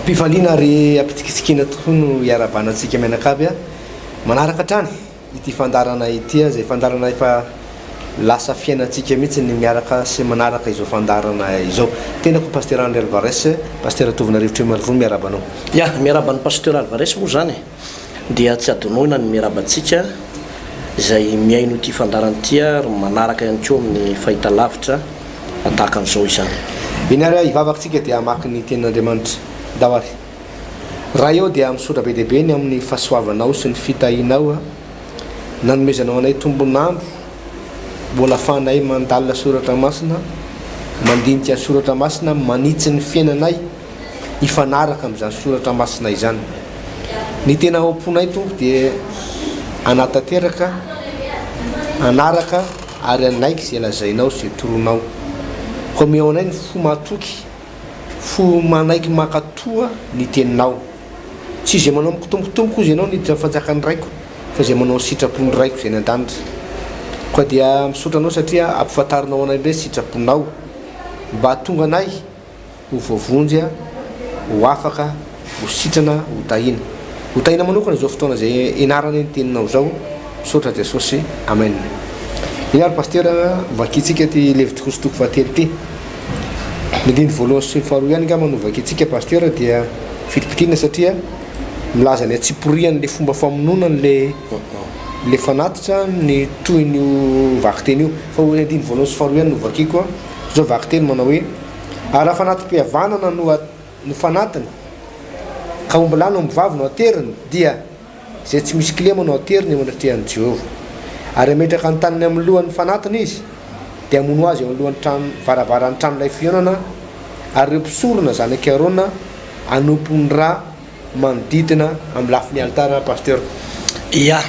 Am-pifaliana ary am-pitsikitsikiana tokoa no iarahabana antsika mianakavy manaraka hatrany ity fandaharana ity, izay fandaharana efa lasa fiainantsika mihitsy ny miaraka sy manaraka izao fandaharana izao. Tenako Pasitera Andry Alvarez, Pasitera Tovonarivo Tremarivono miarahaba anao. Ya, miarahaba an'i Pasteur Alvarez moa izany e. Dia tsy adinoina ny miarahaba antsika izay mihaino ity fandaharana ity ary manaraka ihany koa amin'ny fahitalavitra tahaka an'izao izany. Eny ary hivavaka tsika dia hamaky ny tenin'Andriamanitra. Ndao ary. Ray ô dia misaotra be dia be ny amin'ny fahasoavanao sy ny fitahianao nanomezanao anay tombon'andro mbola afahanay mandalina soratra masina, mandinika ny soratra masina, manitsy ny fiainanay hifanaraka amin'izany soratra masina izany. Ny tena ao am-ponay Tompo dia hanatanteraka, hanaraka ary hanaiky izay lazainao sy izay toronao. Koa omeo anay ny fo mahatoky, fo manaiky mankatoa ny teninao. Tsy izay manao amiko Tompo Tompoko hozy ianao no hiditra ny fanjakan'ny Raiko fa izay manao ny sitrapon'ny Raiko izay any an-danitra. Koa dia misaotra anao satria ampifantarinao anay indray ny sitraponao mba hahatonga anay ho voavonjy, ho afaka, ho sitrana, ho tahiana. Ho tahiana manokana izao fotoana izay ianarana ny teninao izao. Misaotra Jesosy. Amen. Iny ary Pasitera, vakintsika ity Levitikosy toko fahatelo ity. Ny andininy voalohany sy ny faharoa ihany angamba no vakintsika Pasitera dia fitipitina satria milaza ny antsipirian'ilay fomba famonoana an'ilay ilay fanatitra ny tohin'io vakiteny io. Fa ny andininy voalohany sy faharoa ihany no vakiko. Izao vakiteny manao hoe. Ary raha fanati-pihavanana no no fanatiny, ka ombilahy na ombivavy no ateriny, dia izay tsy misy kilema no ateriny eo anatrehan'i Jehovah. Ary hametraka ny tanany amin'ny lohan'ny fanatiny izy, dia hamono azy eo anoloan'ny trano varavaran'ny tranolay fihaonana, ary ireo mpisorona zanak'i Arona hanompo ny ra manodidina amin'ny lafiny alitara Pasteur. Ya,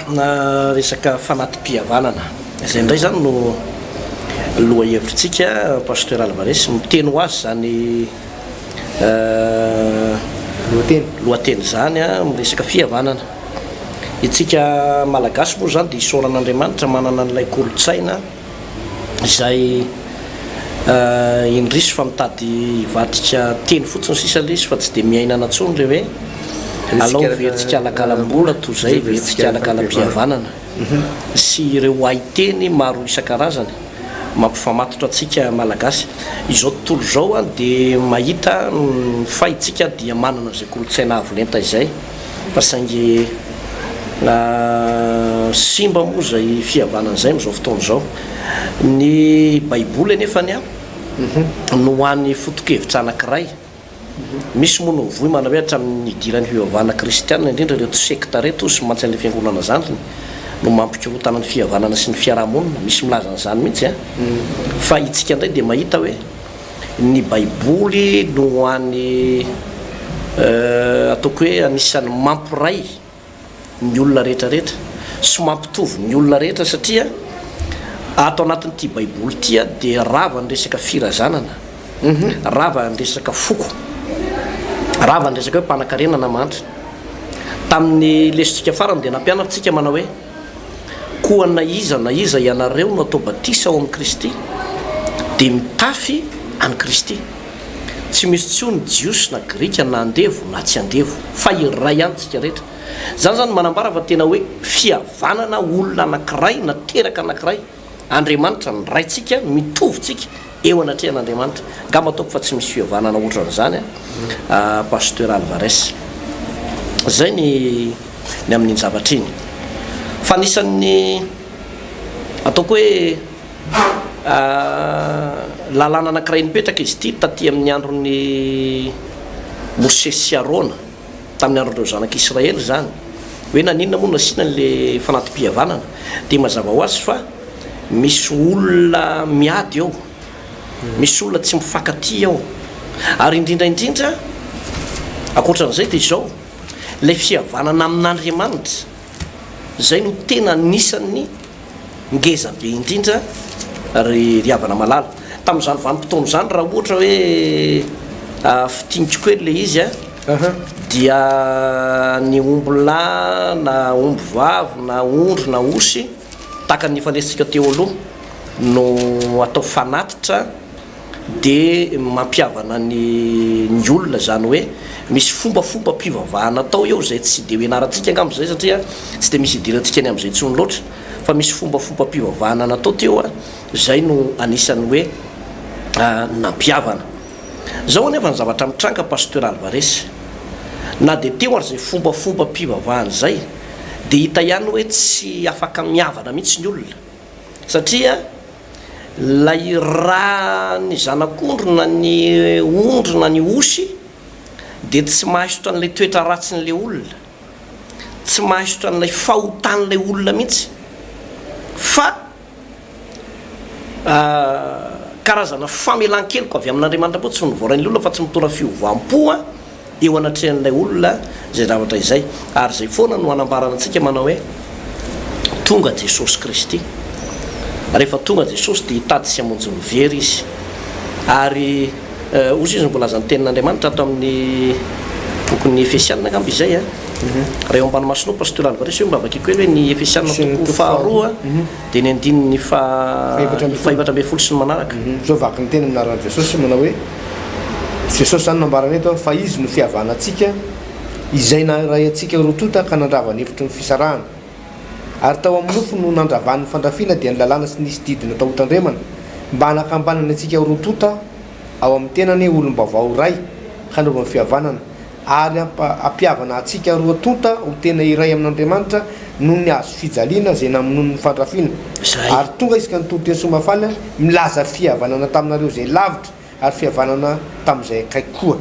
resaka fanati-pihavanana. Izay indray izany no lohahevitritsika Pasteur Alvarez. Miteny ho azy izany lohateny lohateny izany miresaka fihavanana. Itsika Malagasy moa izany dia isaoran'Andriamanitra manana an'ilay kolontsaina. izay indrisy fa mitady hivadika teny fotsiny sisa ilay izy fa tsy dia miainana intsony ilay hoe alao heveritsika-alakalam-bola toy izay heveritsika-alakalam-pihavanana sy ireo haiteny maro isan-karazany mampifamatotra antsika Malagasy. Izao tontolo izao dia mahita fa itsika dia manana izay kolontsaina avo lenta izay. Fa saingy simba moa izay fihavanana izay amin'izao fotoana izao. Ny baiboly anefany no hany foto-kevitra anankiray. Misy moa no mivoy manao hoe hatramin'ny nidiran'ny fivavahana kristianina indrindra ireto sekta ireto sy mantsy an'ilay fiangonana zandriny no mampikorontana ny fihavanana sy ny fiaraha-monina. Misy milaza an'izany mihitsy an. Fa itsika indray dia mahita hoe. Ny baiboly no hany ataoko hoe anisan'ny mampiray ny olona rehetra rehetra sy mampitovy ny olona rehetra satria ato anatin'ity baiboly ity dia rava ny resaka firazanana, rava ny resaka foko, rava ny resaka hoe mpanakarena na mahantra. Tamin'ny lesontsika farany dia nampianatra tsika manao hoe. Koa na iza na iza ianareo no atao batisa ao amin'i Kristy, dia mitafy an'i Kristy. Tsy misy intsony Jiosy na Grika na andevo na tsy andevo, fa iray ihany isika rehetra. Izany izany manambara fa tena hoe fihavanana olona anankiray nateraka anankiray. Andriamanitra ny Raintsika, mitovy tsika eo anatrehan'Andriamanitra. Angamba ataoko fa tsy misy fihavanana ohatran'izany an, Pasteur Alvarez. Zay ny ny amin'iny zavatra iny. Fa anisan'ny ataoko hoe lalàna anankiray nipetraka izy ity taty amin'ny andron'i Mosesy sy Arona. tamin'ny andron'ireo zanak'i Israely izany, hoe naninona moa no nasiana an'ilay fanati-pihavanana, dia mazava ho azy fa misy olona miady eo, misy olona tsy mifankatia eo, ary indrindra indrindra ankoatran'izay dia izao, ilay fihavanana amin'Andriamanitra, izay no tena anisan'ny ngeza be indrindra ry ry havana malala. Tamin'izany vanim-potoana izany raha ohatra hoe fintiniko kely ilay izy a, dia ny omby lahy na omby vavy na ondry na osy tahaka ny nifanesintsika teo aloha no atao fanatitra. dia mampihavana ny ny olona izany hoe misy fombafombam-pivavahana atao eo izay tsy dia ho ianarantsika angamba izay satria tsy dia misy idirantsika ny amin'izay intsony loatra fa misy fombafombam-pivavahana natao teo izay no anisan'ny hoe nampihavana. Izao anefa ny zavatra mitranga Pasteur Alvarez, na dia teo ary izay fombafombam-pivavahana izay dia hita ihany hoe tsy afaka mihavana mihitsy ny olona satria Ilay rà ny zanak'ondry na ny ondry na ny osy dia tsy mahaisotra an'ilay toetra ratsin'ilay olona, tsy mahaisotra an'ilay fahotan'ilay olona mihitsy fa karazana famelan-keloka avy amin'Andriamanitra fotsiny no voarain'ilay olona fa tsy mitondra fiovam-po eo anatrehan'ilay olona izay zavatra izay, ary izay foana no anambarana antsika manao hoe, Tonga Jesosy Kristy. Rehefa tonga Jesosy dia hitady sy hamonjy ny very Izy. Ary hozy izy no voalazan'ny tenin'Andriamanitra ato amin'ny bokin'ny Efesiana angamba izay a. Raha eo ambany masonao Pasteur Alvarez hoe mba vakiko kely hoe ny Efesiana toko faharoa dia ny andininy faha-14 sy ny manaraka. Izao vaky ny teny amin'ny anaran'i Jesosy manao hoe, Jesosy izany no ambarany eto fa Izy no fihavanantsika, Izay naharay antsika roa tonta ka nandrava ny efitry ny fisarahana. Ary tao amin'ny nofo no nandravany ny fandrafiana dia ny lalàna sy nisy didy natao hotandremana, mba hanakambanany antsika roa tonta ao amin'ny tenany olom-baovao iray hanaovany fihavanana, ary hampihavana antsika roa tonta ho tena iray amin'Andriamanitra noho ny hazo fijaliana izay namonoany ny fandrafiana. Ary tonga izy ka nitory teny soa mahafaly milaza fihavanana taminareo izay lavitra ary fihavanana tamin'izay akaiky koa.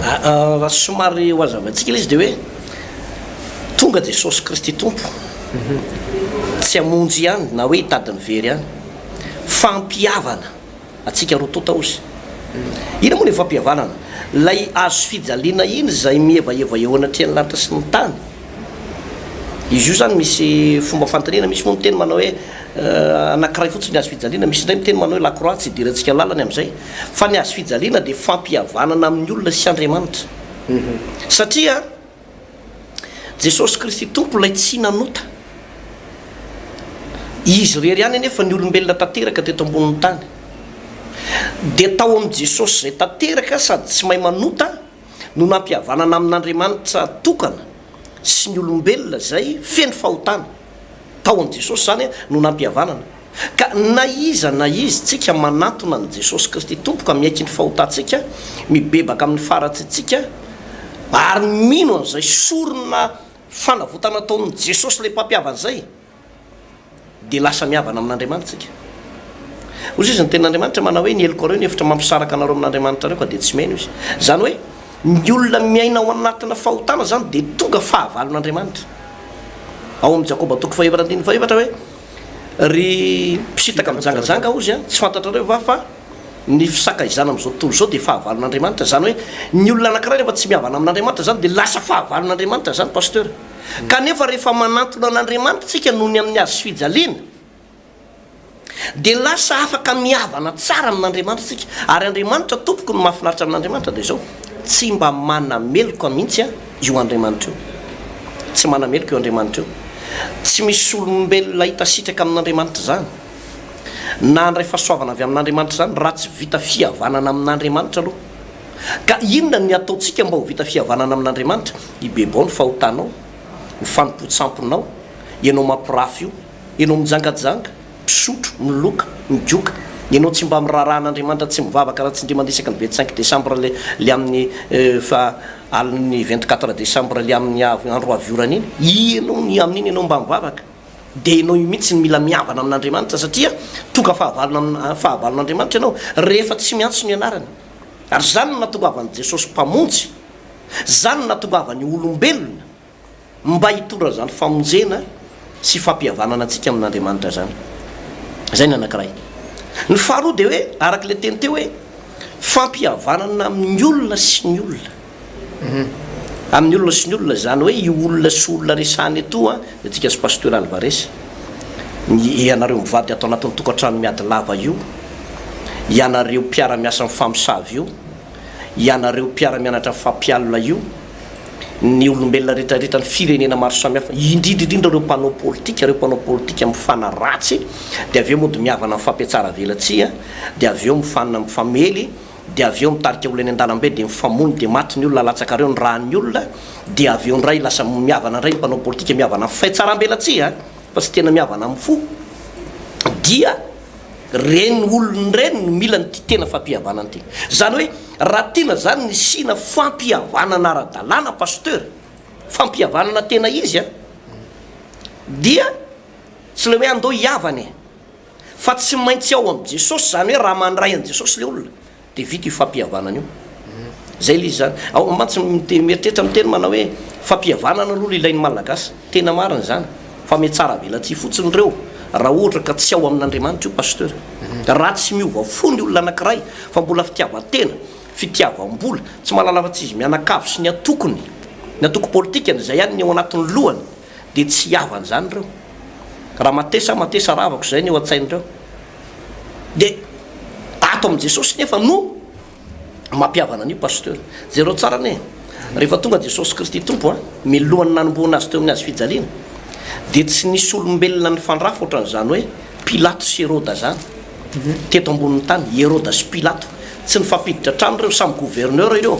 Raha somary ho hazavaintsika ilay izy dia hoe tonga Jesosy Kristy Tompo tsy hamonjy ihany na hoe hitady ny very ihany fa hampihavana antsika roa tonta ozy. Inona moa ilay fampihavanana? Ilay hazo fijaliana iny izay mihevaheva eo anatrehan'ny lanitra sy ny tany. Izy io izany misy fomba fanontaniana, misy moa miteny manao hoe anankiray fotsiny ny hazo fijaliana, misy indray miteny manao hoe la croix, tsy idirantsika lalana amin'izay. Fa ny hazo fijaliana dia fampihavanana amin'ny olona sy Andriamanitra. Satria Jesosy Kristy Tompo ilay tsy nanota. Izy irery ihany anefa ny olombelona tanteraka teto ambonin'ny tany. Dia tao amin'i Jesosy izay tanteraka sady tsy mahay manota no nampihavanana amin'Andriamanitra tokana sy ny olombelona izay feno fahotana. Tao amin'i Jesosy izany no nampihavanana. Ka na iza na iza tsika manantona an'i Jesosy Kristy Tompo ka miaiky ny fahotantsika, mibebaka amin'ny faharatsiantsika, ary mino an'izay sorona fanavotana ataon'i Jesosy ilay Mpampihavana izay, dia lasa mihavana amin'Andriamanitra isika. Hoy izy, ny tenin'Andriamanitra manao hoe, ny helokareo no efitra mampisaraka anareo amin'Andriamanitrareo ka dia tsy mihaino izy. Izany hoe, ny olona miaina ao anatina fahotana izany dia tonga fahavalon'Andriamanitra. Ao amin'ny Jakoba toko fahefatra andininy fahefatra hoe, Ry mpisintaka mijangajanga hozy an, tsy fantatrareo va fa ny fisakaizana amin'izao tontolo izao dia fahavalon'Andriamanitra? Izany hoe, ny olona anankiray rehefa tsy mihavana amin'Andriamanitra izany dia lasa fahavalon'Andriamanitra izany Pasteur. Kanefa rehefa manantona an'Andriamanitra isika noho ny amin'ny hazo fijaliana, dia lasa afaka mihavana tsara amin'Andriamanitra isika. Ary Andriamanitra tompoko ny mahafinaritra amin'Andriamanitra dia izao, tsy mba manameloka mihitsy io Andriamanitra io. Tsy manameloka io Andriamanitra io. Tsy misy olombelona hita sitraka amin'Andriamanitra izany, na handray fahasoavana avy amin'Andriamanitra izany raha tsy vita fihavanana amin'Andriamanitra aloha. Ka inona ny ataontsika mba ho vita fihavanana amin'Andriamanitra? Ibebao ny fahotanao, ny fanompoan-tsampinao, ianao mampirafy io, ianao mijangajanga, misotro, miloka, migoka, ianao tsy mba miraharaha an'Andriamanitra, tsy mivavaka raha tsy indray mandeha isaky ny 25 décembre le le amin'ny fa alin'ny 24 décembre le amin'ny andro avy orana iny, ianao ny amin'iny ianao mba mivavaka, dia ianao io mihitsy no mila mihavana amin'Andriamanitra satria tonga fahavalona fahavalon'Andriamanitra ianao rehefa tsy miantso ny anarany. Ary izany no nahatongavan'i Jesosy Mpamonjy, izany no nahatongavany olombelona mba hitondra izany famonjena sy fampihavanana antsika amin'Andriamanitra izany. Izay ny anankiray. Ny faharoa dia hoe, araka ilay teny teo hoe, fampihavanana amin'ny olona sy ny olona. Amin'ny olona sy ny olona, izany hoe io olona sy olona resahina etoa dia antsika sy Pasteur Alvarez, ny ianareo mivady ato anatin'ny tokantrano miady lava io, ianareo mpiara-miasa mifamosavy io, ianareo mpiara-mianatra mifampialona io. Ny olombelona rehetra rehetra, ny firenena maro samihafa, indrindra indrindra ireo mpanao politika, ireo mpanao politika mifanaratsy, dia avy eo mody mihavana mifampiatsara velatsihy, dia avy eo mifanina mifamely, dia avy eo mitarika olona eny an-dalambe dia mifamono dia maty ny olona, alatsakareo ny ràn'ny olona, dia avy eo indray lasa mihavana indray ny mpanao politika mihavana amin'ny fihatsaram-belatsihy an, fa tsy tena mihavana amin'ny fo, dia ireny olona ireny no mila an'ity tena fampihavanana ity. Izany hoe raha tiana izany ny hisiana fampihavanana ara-dalàna Pasteur, fampihavanana tena izy an, dia tsy ilay hoe andao hihavana e, Fa tsy maintsy ao amin'i Jesosy, izany hoe raha mandray an'i Jesosy ilay olona dia vita io fampihavanana io. Izay ilay izy izany. Ao mantsy mieritreritra miteny manao hoe fampihavanana aloha ilay ilain'ny Malagasy. Tena marina izany. Fa mihatsara velatsihy fotsiny ireo raha ohatra ka tsy ao amin'Andriamanitra io Pasteur. Raha tsy miova fo ny olona anankiray fa mbola fitiavan-tena, fitiavam-bola, tsy mahalala afa-tsy izy mianakavy sy ny antokony, ny antoko politikany, izay ihany ny ao anatin'ny lohany. dia tsy hihavana izany ireo. Raha matesa matesa ravako izay ny eo an-tsain'ireo. Dia ato amin'i Jesosy nefa no mampihavana an'io Pasteur. Jereo tsara anie, rehefa tonga Jesosy Kristy Tompo a, milohan'ny nanombohana azy teo amin'ny hazo fijaliana, dia tsy nisy olombelona nifandrafy ohatran'izany hoe Pilato sy Heroda izany teto ambonin'ny tany, Heroda sy Pilato. Tsy nifampiditra trano ireo, samy gouverneur ireo,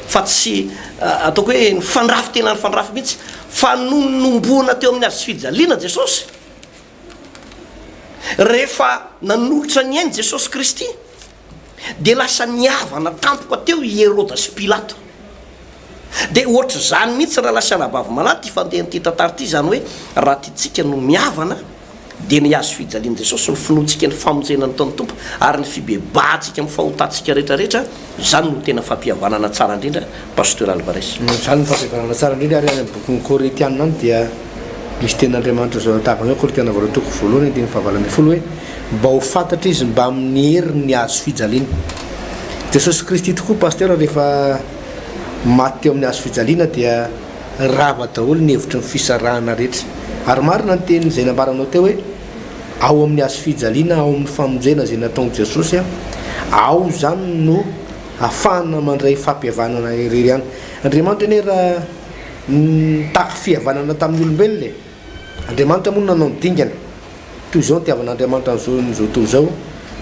fa tsy ataoko hoe nifandrafy tena nifandrafy mihitsy. Fa nony nomboana teo amin'ny hazofijaliana Jesosy, rehefa nanolotra ny ainy Jesosy Kristy, dia lasa nihavana tampoka teo i Heroda sy Pilato. Dia ohatr'izany mihitsy rahalahy sy anabavy malala ity fandehan'ity tantara ity, izany hoe raha tiantsika no mihavana, dia ny hazo fijalian'i Jesosy, ny finoantsika ny famonjena nataon'ny Tompo, ary ny fibebahantsika amin'ny fahotantsika rehetra rehetra, izany no tena fampihavanana tsara indrindra, Pasteur Alvarez. Izany no fampihavanana tsara indrindra, ary any amin'ny bokin'ny Korintiana any dia misy tenin'Andriamanitra izao tahaka an'izao, Korintiana voalohany toko voalohany andininy fahavalo ambin'ny folo hoe, Mba ho fantatra izy mbamin'ny herin'ny hazo fijaliana. Jesosy Kristy tokoa Pasteur rehefa maty teo amin'ny hazo fijaliana dia Rava daholo ny hevitry ny fisarahana rehetra. Ary marina ny teny izay nambaranao teo hoe, ao amin'ny hazo fijaliana, ao amin'ny famonjena izay nataon'i Jesosy, ao izany no afahana mandray fampihavanana irery ihany. Andriamanitra anie raha nitaky fihavanana tamin'ny olombelona e! Andriamanitra moa no nanao ny dingana. Toy izao nitiavan'Andriamanitra an'izao izao tontolo izao,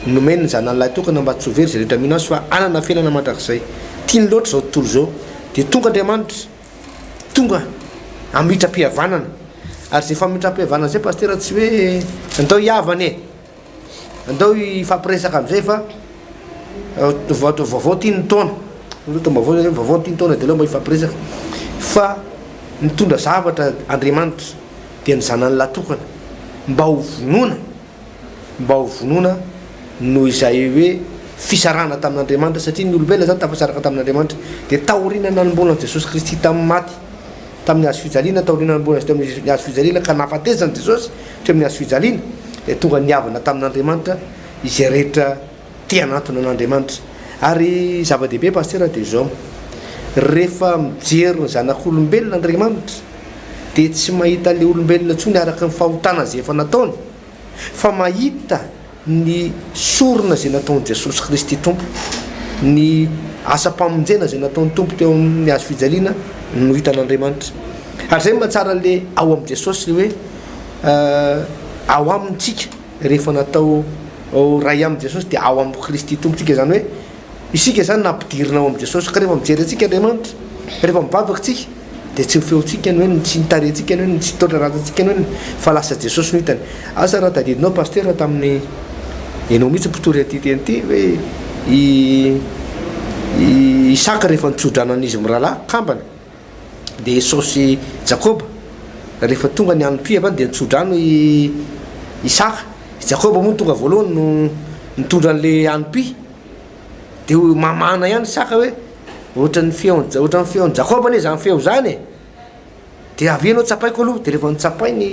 nomeny ny Zanany lahitokana mba tsy ho very izay rehetra mino Azy fa hanana fiainana mandrakizay. Tiany loatra izao tontolo izao. Dia tonga Andriamanitra, tonga hamitram-pihavanana. Ary izay famitram-pihavanana izay Pasitera tsy hoe andao hihavana e! Andao hifampiresaka amin'izay fa vaovao ity ny taona. Taom-baovao zany hoe vaovao ity ny taona dia aleo mba hifampiresaka. Fa nitondra zavatra Andriamanitra dia ny Zanany lahy tokana mba ho vonoina, mba ho vonoina noho izay hoe fisarahana tamin'Andriamanitra satria ny olombelona izany tafasaraka tamin'Andriamanitra. Dia taoriana nanomboana an'i Jesosy Kristy tamin'ny maty tamin'ny hazo fijaliana, taoriana nanomboana azy teo amin'ny hazo fijaliana ka nahafatesany Jesosy teo amin'ny hazo fijaliana dia tonga nihavana tamin'Andriamanitra izay rehetra te hanantona an'Andriamanitra. Ary zava-dehibe Pasitera dia izao, rehefa mijery ny zanak'olombelona Andriamanitra dia tsy mahita ilay olombelona intsony araka ny fahotana izay efa nataony fa mahita ny sorona izay nataon'i Jesosy Kristy Tompo, ny asam-pamonjena izay nataon'ny Tompo teo amin'ny hazo fijaliana no hitan'Andriamanitra. Ary izay no mahatsara ilay ao amin'i Jesosy ilay hoe ao aminy tsika rehefa natao ray amin'i Jesosy dia ao amin'i Kristy Tompo tsika, izany hoe isika izany nampidirina ao amin'i Jesosy ka rehefa mijery antsika Andriamanitra, rehefa mivavaka tsika dia tsy ny feontsika no henony, tsy ny tarehintsika no henony, tsy ny taotra ratsintsika no henony fa lasa Jesosy no hitany. Asa raha tadidinao Pasitera tamin'ny ianao mihitsy mpitory an'ity teny ity hoe i i Isaka rehefa nitsodrano an'izy mirahalahy kambana dia Esao sy Jakoba rehefa tonga ny hanim-pia avy any dia nitsodrano i Isaka, i Jakoba moa no tonga voalohany no nitondra an'ilay hanim-pia Dia hoy mamana ihany saka hoe, ohatran'ny feon'i, ohatran'ny feon'i Jakoba anie izany feo izany e! Dia avy eo ianao tsapaiko aloha, dia rehefa notsapainy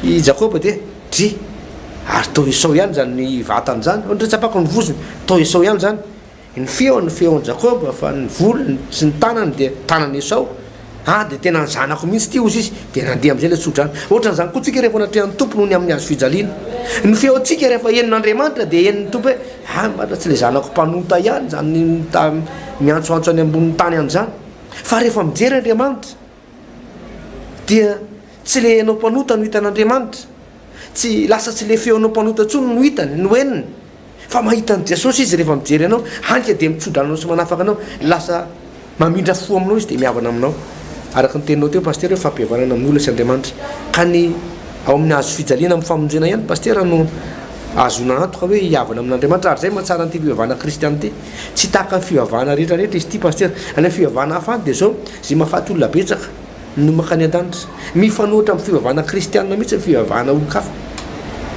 i Jakoba dia, dry, ary toa Esao ihany izany vatany izany, ohatra hoe tsapako ny vozony, toa Esao ihany izany, ny feony feon'i Jakoba fa ny volony sy ny tanany dia tanan'i Esao. Ah dia tena ny zanako mihitsy ity hozy izy, dia nandeha amin'izay ilay tsodrano. Ohatran'izany koa tsika rehefa natrehan'ny Tompo noho ny amin'ny hazo fijaliana. Ny feontsika rehefa henon'Andriamanitra dia henon'ny Tompo hoe, ah marina tsy ilay zanako mpanota ihany izany miantsoantso any ambonin'ny tany any izany. Fa rehefa mijery Andriamanitra dia tsy le ianao mpanota no hitan'Andriamanitra, tsy lasa tsy le feonao mpanota intsony no hitany, no henony, fa mahita an'i Jesosy izy rehefa mijery anao, hany ka dia mitsodrano anao sy manafaka anao, lasa mamindra fo aminao izy dia mihavana aminao. Araka ny teninao teo Pasitera hoe fampihavanana amin'ny olona sy Andriamanitra. Ka ny ao amin'ny hazo fijaliana amin'ny famonjena ihany Pasitera no ahazoana antoka hoe hihavana amin'Andriamanitra ary izay mahatsara an'ity fivavahana kristiana ity. Tsy tahaka ny fivavahana rehetra rehetra izy ity Pasitera. Any amin'ny fivavahana hafa any dia izao, izay mahafaty olona betsaka no mankany an-danitra. Mifanohitra amin'ny fivavahana kristiana mihitsy ny fivavahana olon-kafa.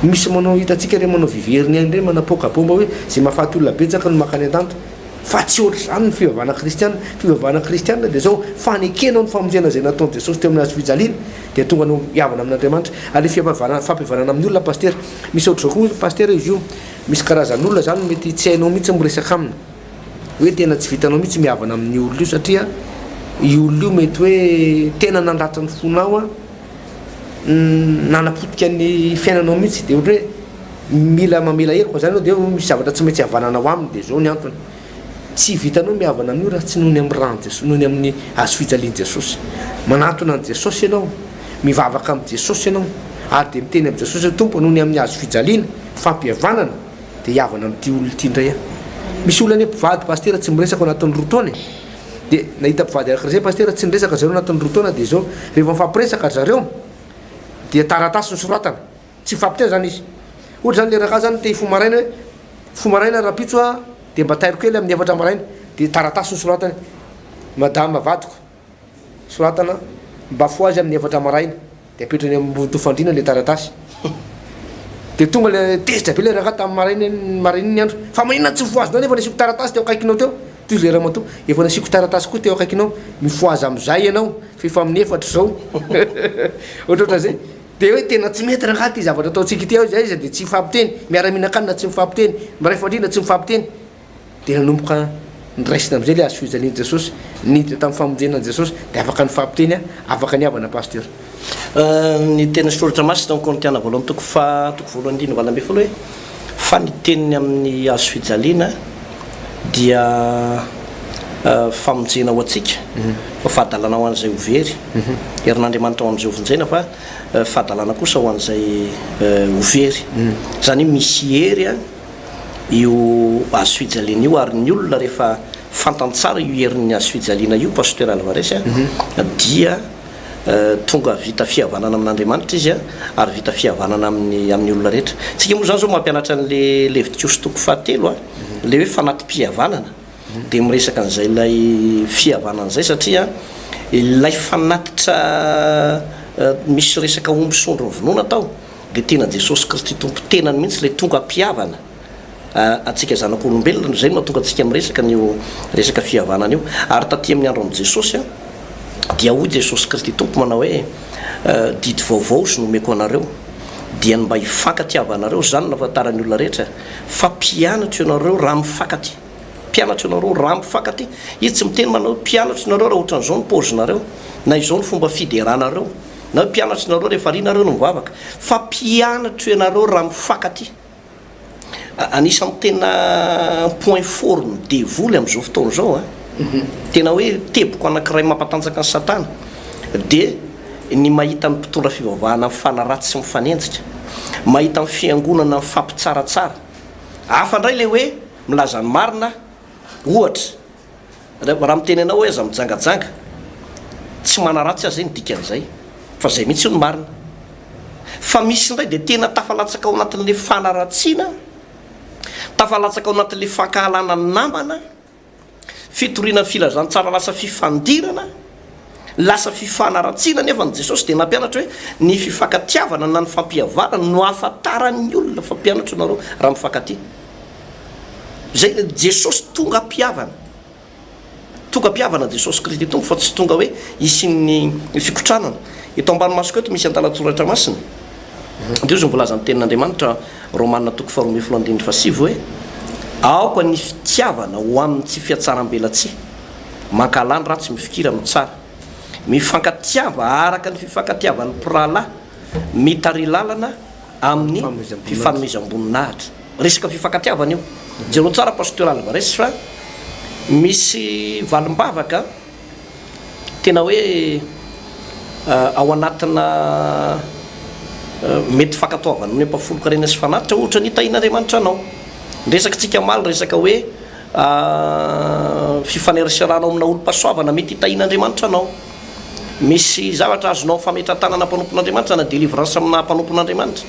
Misy manao, hitantsika ireny manao viveriny aina ireny, manapoaka bomba hoe izay mahafaty olona betsaka no mankany an-danitra. Fa tsy ohatr'izany ny fivavahana kristiana. Fivavahana kristiana dia izao, fanekenao ny famonjena izay nataon'i Jesosy teo amin'ny hazo fijaliana, dia tonga anao hihavana amin'Andriamanitra. Ary ilay fihavana, fampihavanana amin'ny olona Pasitera. Misy ohatr'izao koa Pasitera izy io, misy karazan'olona izany mety tsy hainao mihitsy ny miresaka aminy. Hoe tena tsy vitanao mihitsy mihavana amin'io olona io satria io olona io mety hoe tena nandratra ny fonao an, nanapotika ny fiainanao mihitsy dia ohatra hoe mila mamela heloka zany ianao dia misy zavatra tsy maintsy havananao aminy dia izao ny antony, tsy vitanao mihavana amin'io raha tsy noho ny amin'ny ràn'i Jesosy, noho ny amin'ny hazo fijalian'i Jesosy. Manantona an'i Jesosy ianao, mivavaka amin'i Jesosy ianao ary dia miteny amin'i Jesosy hoe Tompo noho ny amin'ny hazo fijaliana, fampihavanana, dia hihavana amin'ity olona ity indray aho. Misy olona anie mpivady pasitera tsy miresaka ao anatin'ny roa taona e. Dia nahita mpivady anankiray izay pasitera tsy niresaka zareo anatin'ny roa taona dia izao rehefa mifampiresaka ry zareo dia taratasy no soratana. Tsy mifampiteny izany izy. Ohatra izany le rangahy izany te hifoha maraina hoe hifoha maraina rahampitso aho dia mba tairo kely amin'ny efatra maraina dia taratasy no soratany. Madama vadiko. Soratana mba fohazy amin'ny efatra maraina dia apetrany eo ambony fandriana ilay taratasy. Dia tonga ilay tezitra be ilay rangahy tamin'ny maraina maraina iny andro. Fa maninona tsy nofohazinao nefa nasiako taratasy teo akaikinao teo? Toy ilay ramatoa, efa nasiako taratasy koa teo akaikinao, mifohaza amin'izay ianao fa efa amin'ny efatra izao. Ohatrohatran'izay. Dia hoe tena tsy mety rangahy ity zavatra ataontsika ity, aiza aiza dia tsy mifampiteny, miara-mihinan-kanina tsy mifampiteny, miray fandriana tsy mifampiteny. Dia nanomboka noraisina amin'izay ilay hazo fijalian'i Jesosy, niditra tamin'ny famonjena an'i Jesosy, dia afaka nifampiteny aho, afaka nihavana Pasteur. Ny tenin'ny Soratra Masina ao Korintiana voalohany toko faha toko voalohany andininy 18 hoe, Fa ny teniny amin'ny hazo fijaliana dia famonjena ho antsika, fa fahadalana ho an'izay ho very. Herin'Andriamanitra ho an'izay ho vonjena, fa fahadalana kosa ho an'izay ho very. Izany hoe misy hery io hazo fijaliana io ary ny olona rehefa fantany tsara io herin'ny hazo fijaliana io Pasteur Alvarez a dia tonga vita fihavanana amin'Andriamanitra izy ary vita fihavanana amin'ny amin'ny olona rehetra. Tsika moa zany zao mampianatra an'le Levitikosy toko fahatelo a, le hoe fanati-pihavanana dia miresaka an'izay ilay fihavanana izay satria ilay fanatitra misy resaka omby sy ondry novonoina tao Dia tena Jesosy Kristy Tompo tenany mihitsy ilay tonga hampihavana antsika zanak'olombelona, izay no mahatonga antsika miresaka an'io resaka fihavanana io. Ary taty amin'ny andron'i Jesosy dia hoy Jesosy Kristy Tompo manao hoe, Didy vaovao izy no omeko anareo, dia ny mba hifankatiavanareo, izany no ahafantaran'ny olona rehetra fa mpianatro ianareo raha mifankatia. Mpianatro ianareo raha mifankatia. Izy tsy miteny manao hoe mpianatro ianareo raha ohatran'izao ny paozinareo, na izao ny fomba fideranareo. Na hoe mpianatro nareo rehefa ary nareo no mivavaka fa mpianatro ianareo raha mifankatia. Anisan'ny tena point fort ny devoly amin'izao fotoana izao an, tena hoe teboka anankiray mampatanjaka an'i satana dia ny mahita ny mpitondra fivavahana mifanaratsy sy mifanenjika, mahita ny fiangonana mifampitsaratsara. Hafa indray ilay hoe milaza ny marina ohatra. Raha miteny anao hoe aza mijangajanga, tsy manaratsy aho zay ny dikan'izay, fa zay mihitsy no marina. Fa misy indray dia tena tafalatsaka ao anatin'ilay fanaratsiana, tafalatsaka ao anatin'ilay fankahalana ny namana, fitoriana ny filazantsara lasa fifandirana, lasa fifanaratsiana nefa ny Jesosy dia nampianatra hoe ny fifankatiavana na ny fampihavanana no ahafantaran'ny olona fa mpianatro nareo raha mifankatia. Zay Jesosy tonga mpihavana. Tonga mpihavana Jesosy Kristy Tompo fa tsy tonga hoe hisian'ny fikotranana. Eto ambany masoko eto misy andalan-tsoratra masina. Dia hozy ny voalazan'ny tenin'Andriamanitra Romana toko faharoa ambinifolo andininy fahasivy hoe aoka ny fitiavana ho amin'ny tsy fihatsarambelatsihy. Mankahala ny ratsy, mifikira amin'ny tsara. Mifankatiava araka ny fifankatiavan'ny mpirahalahy, mitari-lalana amin'ny fifanomezam-boninahitra. Resaka fifankatiavana io. Jereo tsara Pasteur Alvarez fa misy valim-bavaka. Tena hoe ao anatina mety fankatoavan'ny ampahafolon-karena sy fanatitra ohatra ny tahian'Andriamanitra anao. Ny resakitsika omaly resaka hoe fifaneraserana ao amina olom-pahasoavana mety hitahian'Andriamanitra anao. Misy zavatra azonao fametra-tanana mpanompon'Andriamanitra na délivrance amina mpanompon'Andriamanitra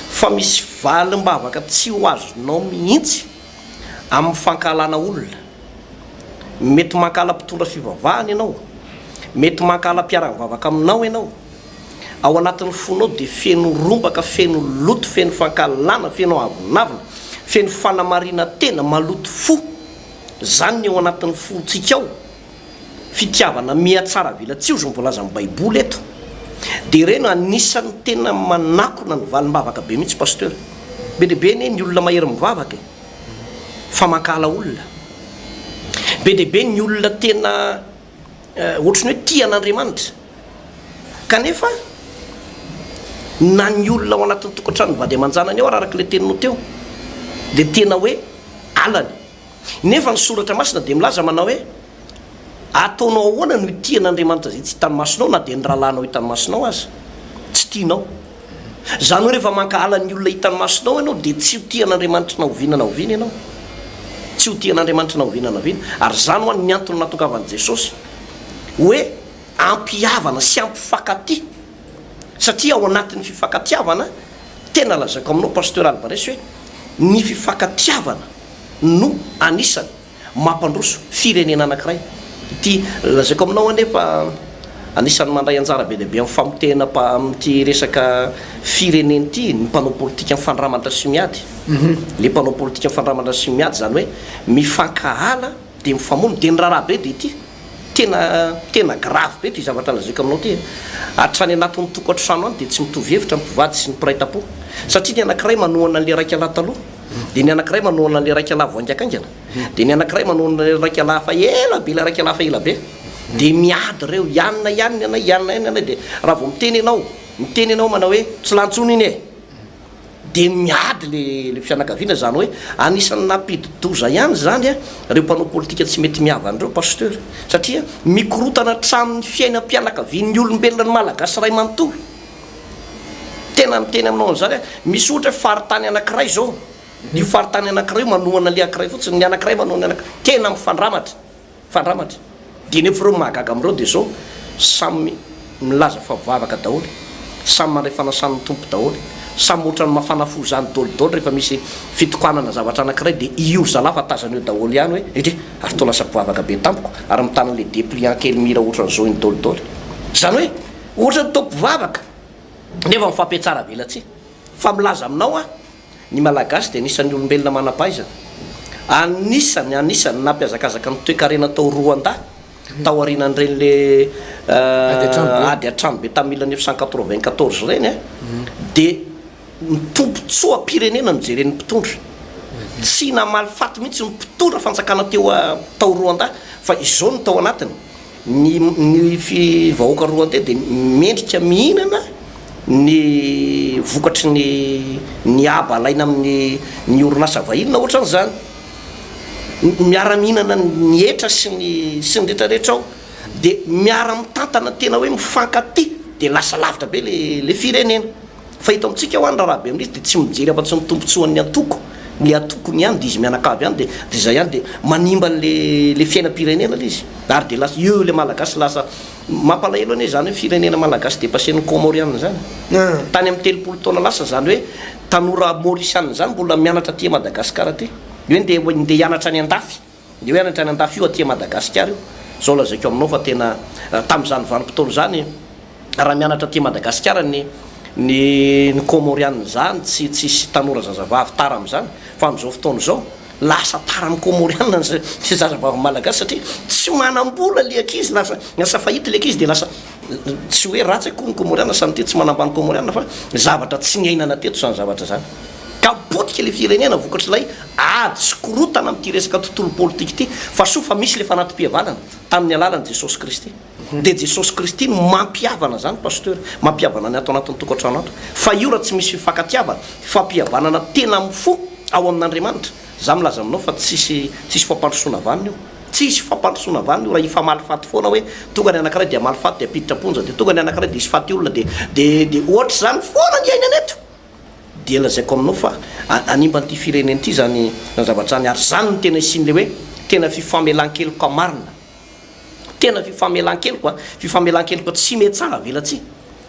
fa misy valim-bavaka tsy ho azonao mihitsy amin'ny fankahalana olona. Mety mankahala mpitondra fivavahana ianao, mety mankahala mpiara-mivavaka aminao ianao. Ao anatin'ny fonao dia feno rombaka, feno loto, feno fankahalana, feno avonavona, feno fanamarinan-tena, maloto fo. Izany ny ao anatin'ny fontsika ao. Fitiavana mihatsara velatsihy ozy ny voalazan'ny baiboly eto. Dia ireny anisan'ny tena manakona ny valim-bavaka be mihitsy Pasteur. Be dia be anie ny olona mahery mivavaka e. Fa mankahala olona. Be dia be ny olona tena ohatry ny hoe tia an'Andriamanitra. Kanefa na ny olona ao anatin'ny tokantranon'ny vady aman-janany ao ary araka ilay teninao teo dia tena hoe alany. Nefa ny Soratra Masina dia milaza manao hoe, Ataonao ahoana no hitia an'Andriamanitra izay tsy hitan'ny masonao na dia ny rahalahinao hitan'ny masonao aza tsy tianao? Izany hoe rehefa mankahala ny olona hitan'ny masonao ianao dia tsy ho tia an'Andriamanitra na oviana na oviana ianao. Tsy ho tia an'Andriamanitra na oviana na oviana. Ary izany ho'a ny antony nahatongavan'i Jesosy hoe hampihavana sy hampifankatia. Satria ao anatin'ny fifankatiavana, tena lazaiko aminao Pasteur Alvarez hoe ny fifankatiavana no anisany mampandroso firenena anankiray. Ity lazaiko aminao anie fa anisan'ny mandray anjara be dia be amin'ny famotehana amin'ity resaka firenena ity ny mpanao politika mifandramatra sy miady. Le mpanao politika mifandramatra sy miady izany hoe mifankahala dia mifamono dia ny raharaha be dia ity. Tena tena grave be ity zavatra lazaiko aminao ity e! Hatrany anatin'ny tokantrano any dia tsy mitovy hevitra ny mpivady sy ny mpiray tampo. Satria ny anankiray manohana an'ilay raika lahy taloha, dia ny anankiray manohana an'ilay raika lahy vao haingakaingana, dia ny anankiray manohana an'ilay raika lahy efa ela be, ilay raika lahy efa ela be. Dia miady ireo, i anona ihany ny anay, i anona ihany ny anay, dia raha vao miteny ianao, miteny ianao manao hoe tsy lany intsony iny e! Dia miady le le fianakaviana izany hoe anisan'ny nampidi-doza ihany izany ireo mpanao politika tsy mety mihavana ireo Pasteur satria mikorotana hatramin'ny fiainam-pianakavian'ny olombelona ny Malagasy iray manontolo. Tena miteny aminao an'izany aho, misy ohatra hoe faritany anankiray izao, io faritany anankiray io manohana le ankiray fotsiny, ny anankiray manohana ny anankiray, tena mifandramatra. Fandramatra. Dia nefa ireo mahagaga amin'ireo dia izao, samy milaza fa mivavaka daholo, samy mandray fanasan'ny Tompo daholo, samy ohatran'ny mafana fo izany daholo daholo rehefa misy fitokanana zavatra anankiray dia io ry zalahy fa tazana eo daholo ihany hoe edrey ary toa lasa mpivavaka be tampoka ary mitana ilay depliant kely mira ohatran'izao iny daholo daholo. Izany hoe ohatran'ny toa mpivavaka nefa mifampiatsara velatsihy. Fa milaza aminao aho Ny Malagasy dia anisan'ny olombelona manam-pahaizana. Anisany, anisany nampihazakazaka ny toekarena tao Rwanda taorianan'ireny le ady an-trano be tamin'ny 1994 ireny dia ny tombontsoam-pirenena no jeren'ny mpitondra. Tsy namaly faty mihitsy ny mpitondra fanjakana teo tao Rwanda fa izao no tao anatiny. Ny ny fi vahoaka Rwandais dia mendrika mihinana ny vokatry ny ny haba alaina amin'ny ny orinasa vahiny na ohatran'izany. Miara mihinana ny hetra sy ny sy ny rehetra rehetra ao. Dia miara mitantana tena hoe mifankatia dia lasa lavitra be le le firenena. Fa eto amintsika hoa ny raharaha be amin'izy dia tsy mijery afa-tsy ny tombotsoan'ny antoko, ny antokony ihany dia izy mianakavy ihany dia dia izay ihany dia manimba an'le le fiainam-pirenena ilay izy ary dia lasa eo ilay malagasy lasa mampalahelo anie izany hoe firenena malagasy depassen'ny Comoriana izany tany amin'ny 30 taona lasa izany hoe tanora Maurisiana izany mbola mianatra aty Madagasikara aty hoe ndeha ndeha hianatra any an-dafy Ny hoe any an-dafy io aty Madagasikara io, zao lazaiko aminao fa tena tamin'izany vanim-potoana izany raha mianatra aty Madagasikara ny ny ny Comoriana izany tsy tsisy tanora zazavavy tara amin'izany fa amin'izao fotoana izao lasa tara amin'ny Comoriana ny zazavavy malagasy satria tsy manam-bola le ankizy lasa lasa fahita le ankizy dia lasa tsy hoe ratsy akory ny Comoriana sanatria tsy manambany Comoriana fa zavatra tsy niainana teto izany zavatra izany. Ka potika ilay firenena vokatr'ilay ady sy korotana amin'ity resaka tontolo politika ity. Fa soa fa misy ilay fanatim-pihavanana tamin'ny alalan'i Jesosy Kristy. Dia Jesosy Kristy no mampihavana izany Pasteur, mampihavana ny ato anatin'ny tokantrano ato. Fa io raha tsy misy fifankatiavana, fampihavanana tena amin'ny fo ao amin'Andriamanitra, za milaza aminao fa tsisy tsisy fampandrosoana vanona io. Tsy hisy fampandrosoana vanona io raha hifamaly faty foana hoe tonga ny anankiray dia hamaly faty dia hampiditra am-ponja dia tonga ny anankiray dia hisy faty olona dia dia dia ohatr'izany foana ny iainana eto. Dia lazaiko aminao fa hanimba an'ity firenena ity izany izany zavatra izany ary izany no tena hisian'ilay hoe tena fifamelan-keloka marina. Tena fifamelan-keloka an! Fifamelan-keloka tsy mihatsara velatsihy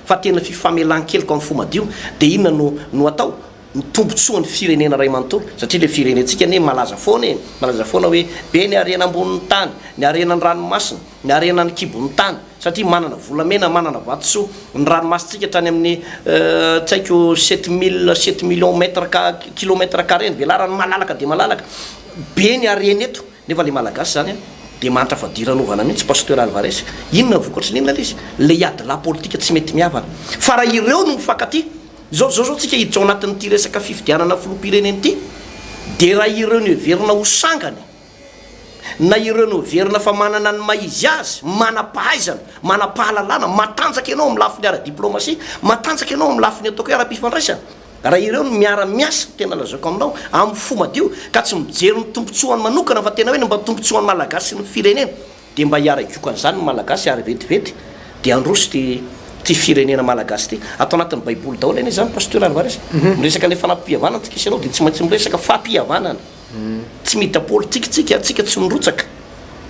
fa tena fifamelan-keloka amin'ny fo madio. Dia inona no no atao? Ny tombotsoan'ny firenena iray manontolo, satria ilay firenentsika anie malaza foana e, malaza foana hoe be ny harena ambonin'ny tany, ny harena an-dranomasina, ny harena any kibon'ny tany, satria manana volamena, manana vatosoa, ny ranomasintsika hatrany amin'ny tsy haiko 7000, sept millions mètres kilomètre carré ny velarany malalaka dia malalaka, be ny harena eto, nefa ilay malagasy izany an, dia mahantra fadiranovana mihitsy, Pasteur Alvarez, inona ny vokatry ny inona ilay izy? Ilay adilahy politika tsy mety mihavana, fa raha ireo no mifankatia, Izao izao tsika hiditra ao anatin'ity resaka fifidianana filoham-pirenena ity dia raha ireo noheverina ho sangany na ireo noheverina fa manana ny maha izy azy, manam-pahaizana, manam-pahalalana, matanjaka ianao amin'ny lafiny ara-diplaomasia, matanjaka ianao amin'ny lafiny ataoko hoe ara-pifandraisana, raha ireo no miara-miasa, tena lazaiko aminao, amin'ny fo madio ka tsy mijery ny tombontsoany manokana fa tena hoe ny mba tombontsoan'ny Malagasy sy ny firenena, Dia mba hiara-higoka an'izany ny Malagasy ary vetivety dia handroso ity ity firenena Malagasy ity. Ato anatin'ny baiboly daholo anie izany Pasteur Alvarez. Miresaka ilay fanampihavanana tsika sy ianao dia tsy maintsy miresaka fampihavanana. Tsy miditra politika tsika, tsika tsy mirotsaka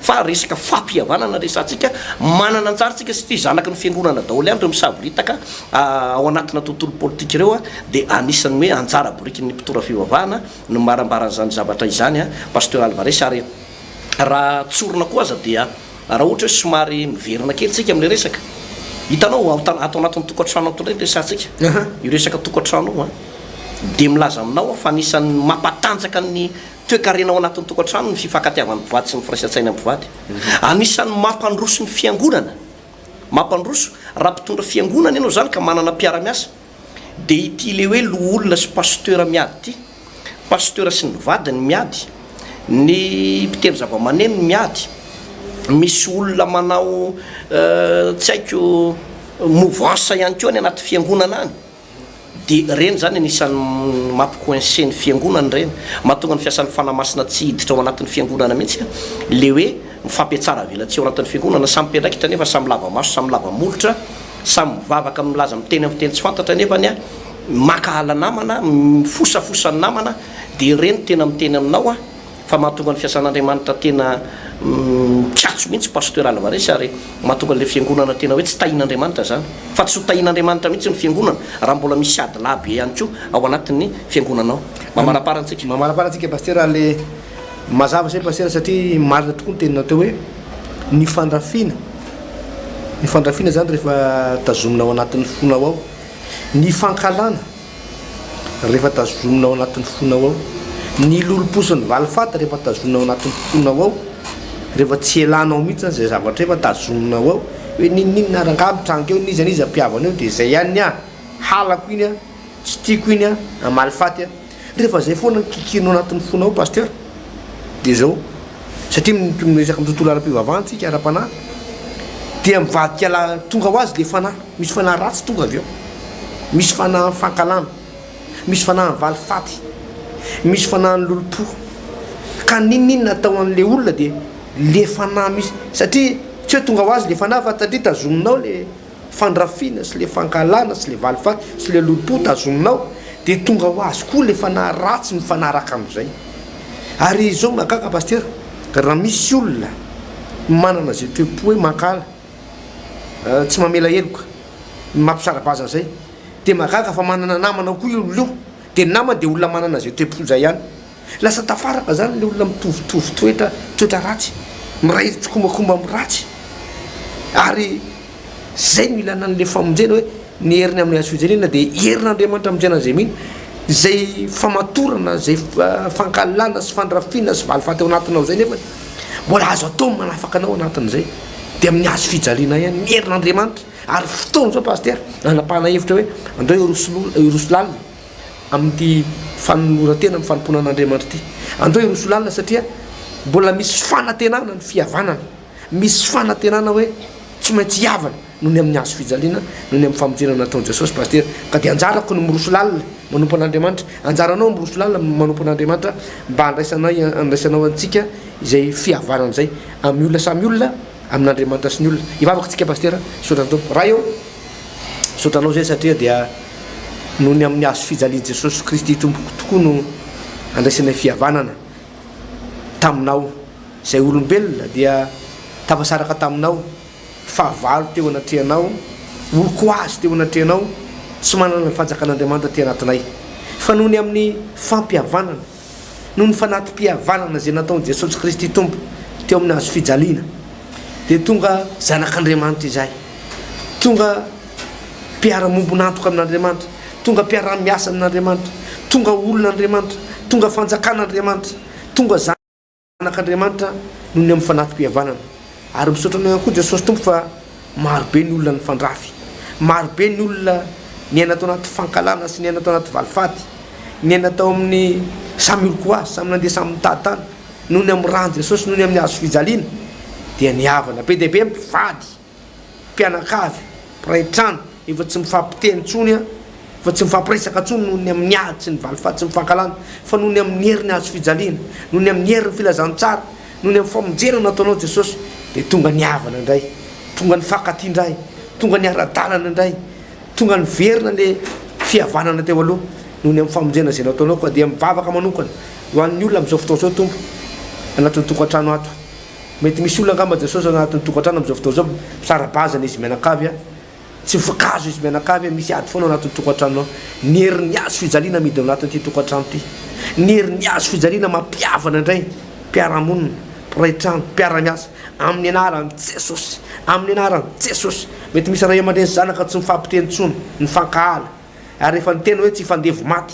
fa resaka fampihavanana resahantsika. Manana anjara tsika satria zanaky ny fiangonana daholo ihany ireo misavoritaka ao anatina tontolo politika ireo dia anisan'ny hoe anjara birikin'ny mpitondra fivavahana no marambaran'izany zavatra izany Pasteur Alvarez ary Raha tsorina koa aza dia raha ohatra hoe somary miverina kely tsika amin'ilay resaka, hitanao ao ato anatin'ny tokantrano ato indray no resahantsika, io resaka tokantrano io an, dia milaza aminao aho fa anisan'ny mampatanjaka ny toekarena ao anatin'ny tokantrano ny fifankatiavan'ny mpivady sy ny firaisan-tsaina mpivady. Anisan'ny mampandroso ny fiangonana, mampandroso, raha mpitondra fiangonana ianao izany ka manana mpiara-miasa, Dia ity le hoe loholona sy pasteur miady ity, pasteur sy ny vadiny miady, ny mpitendry zava-maneno miady, misy olona manao tsy haiko mouvance ihany koa any anaty fiangonana any, dia ireny izany anisan'ny mampi-coincer ny fiangonana ireny, mahatonga ny fiasan'ny Fanahy Masina tsy hiditra ao anatin'ny fiangonana mihitsy le hoe mifampiatsara velatsihy ao anatin'ny fiangonana, samy mpiandraikitra nefa samy lava maso, samy lava molotra. Samy mivavaka milaza miteny amin'ny fiteny tsy fantatra nefa ny mankahala namana, mifosafosa ny namana dia ireny tena miteny aminao aho fa mahatonga ny fiasan'Andriamanitra tena mikatso mihitsy Pasteur Alvarez ary mahatonga an'ilay fiangonana tena hoe tsy tahin'Andriamanitra izany fa tsy ho tahin'Andriamanitra mihitsy ny fiangonana raha mbola misy ady lahy be ihany koa ao anatin'ny fiangonana ao. Mamaraparana antsika. Mamaraparana antsika Pasteur le Mazava izay Pasitera satria marina tokoa ny teninao teo hoe ny fandrafiana, ny fandrafiana izany rehefa tazomina ao anatin'ny fonao ao, ny fankahalana rehefa tazomina ao anatin'ny fonao ao, ny lolompo sy ny valifaty rehefa tazomina ao anatin'ny fonao ao, rehefa tsy elanao mihitsy izany izay zavatra efa tazominao ao, hoe n'inon'inona ary angaha mitranga eo, n'iza n'iza mpihavana eo dia izay ihany ny ahy, halako iny an, tsy tiako iny an, hamaly faty an. Rehefa zay foana ny kikirinao anatin'ny fonao Pasteur dia zao, satria miresaka amin'ny tontolo ara-pivavahana tsika, ara-panahy, dia mivadika la tonga ho azy le fanahy, misy fanahy ratsy tonga avy eo, misy fanahy fankahalana, misy fanahy valifaty, misy fanahy lolompo, ka n'inon'inona atao an'le olona dia le fanahy misy, satria tsy hoe tonga ho azy le fanahy fa satria tazominao le fandrafiana sy le fankahalana sy le valifaty sy le lolompo tazominao dia tonga ho azy koa le fanahy ratsy mifanaraka amin'izay. Ary izao mahagaga Pasitera, raha misy olona manana izay toe-po hoe mankahala, tsy mamela heloka, mampisara-bazana izay, dia mahagaga fa manana namana koa io olona io, dia ny namany dia olona manana izay toe-po izay ihany. Lasa tafaraka zany le olona mitovitovy toetra, toetra ratsy, miray tsikombakomba amin'ny ratsy. Ary zay no ilana an'le famonjena hoe ny heriny amin'ny hazo fijaliana dia herin'Andriamanitra hamonjena an'izay mino. Izay famatorana, izay fankahalana sy fandrafiana sy valifaty ao anatinao izay nefa mbola azo atao ny manafaka anao anatin'izay. Dia amin'ny hazo fijaliana ihany, ny herin'Andriamanitra. Ary fotoana izao Pasitera, hanapahana hevitra hoe andao hiroso hiroso lalina. amin'ity fanoloran-tena amin'ny fanompoana an'Andriamanitra ity. Andao hiroso lalina satria mbola misy fanantenana ny fihavanana. Misy fanantenana hoe tsy maintsy hihavana noho ny amin'ny hazo fijaliana, noho ny amin'ny famonjena nataon'i Jesosy Pasitera. Ka dia anjarako ny miroso lalina manompo an'Andriamanitra. Anjaranao ny miroso lalina manompo an'Andriamanitra mba handraisanay handraisanao antsika. Izay fihavanana izay amin'ny olona samy olona, amin'Andriamanitra sy ny olona. Hivavaka tsika Pasitera, misaotra ny Tompo. Ray ô, misaotra Anao izay satria dia noho ny amin'ny hazo fijalian'i Jesosy Kristy Tompoko tokoa no andraisanay fihavanana taminao. Izay olombelona dia tafasaraka taminao, fahavalo teo anatrehanao, olon-ko azy teo anatrehanao, tsy manana ny fanjakan'Andriamanitra aty anatinay. Fa noho ny amin'ny fampihavanana, noho ny fanati-pihavanana izay nataon'i Jesosy Kristy Tompo teo amin'ny hazo fijaliana, dia tonga zanak'Andriamanitra izahay, tonga mpiara-mombon'antoka amin'Andriamanitra, tonga mpiara-miasa amin'Andriamanitra, tonga olon'Andriamanitra, tonga fanjakan'Andriamanitra, tonga Zanak'Andriamanitra noho ny amin'ny fanati-pihavanana. Ary misaotra Anao ihany koa Jesosy Tompo fa maro be ny olona nifandrafy, maro be ny olona niaina tao anaty fankahalana sy niaina tao anaty valifaty, niaina tao amin'ny samy olon-ko azy, samy nandeha samy nitady tany, noho ny amin'ny ran'i Jesosy, noho ny amin'ny hazo fijaliana dia nihavana. Be dia be mpivady. mpianakavy, mpiray trano, efa tsy mifampiteny intsony an, efa tsy mifampiresaka intsony noho ny amin'ny ady sy ny valifaty sy ny fankahalana, fa noho ny amin'ny herin'ny hazo fijaliana, noho ny amin'ny herin'ny filazantsara, noho ny amin'ny famonjena nataonao Jesosy, dia tonga nihavana indray, tonga nifankatia indray, tonga niara-dalana indray, tonga niverina le fihavanana teo aloha, noho ny amin'ny famonjena izay nataonao, koa dia mivavaka manokana ho an'ny olona amin'izao fotoana izao Tompo, anatin'ny tokantrano ato. Mety misy olona angamba Jesosy ao anatin'ny tokantrano amin'izao fotoana izao misara-bazana izy mianakavy a, tsy mifankahazo izy mianakavy a, misy ady foana ao anatin'ny tokantrano ao. Ny herin'ny hazo fijaliana amidy ao anatin'ity tokantrano ity. Ny herin'ny hazo fijaliana mampihavana indray mpiara-monina, mpiray trano, mpiara-miasa amin'ny anaran'i Jesosy, amin'ny anaran'i Jesosy. Mety misy ray aman-dreny sy zanaka tsy mifampiteny intsony, mifankahala ary efa niteny hoe tsy hifandevo maty.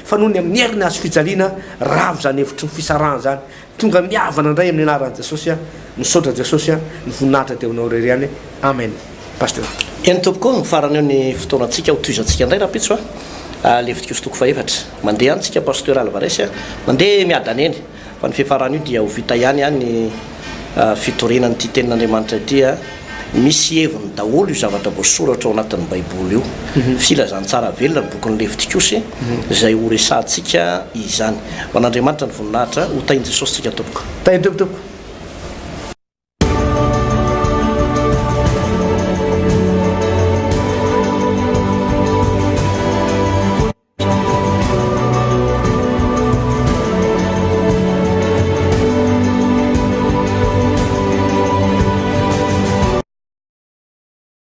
Fa noho ny amin'ny herin'ny hazo fijaliana, ravo izany hevitry ny fisarahana izany. Tonga mihavana indray amin'ny anaran'i Jesosy aho. Misaotra Jesosy a, ny voninahitra dia ho anao irery ihany. Amen. Pasteur. Eny tompoko, mifarana eo ny fotoanantsika, ho tohizantsika indray rahampitso a. Levitikosy toko fahefatra. Mandeha any tsika Pasteur Alvarez a. Mandeha miadana eny. Fa ny fiafaran'io dia ho vita ihany an ny fitoriana an'ity tenin'Andriamanitra ity a. Misy heviny daholo io zavatra voasoratra ao anatin'ny Baiboly io. Filazantsara velona ny bokin'ny Levitikosy izay ho resahantsika izany. Ho an'Andriamanitra ny voninahitra. Ho tahin'i Jesosy tsika tompoko. Tahin'ny Tompo tompoko.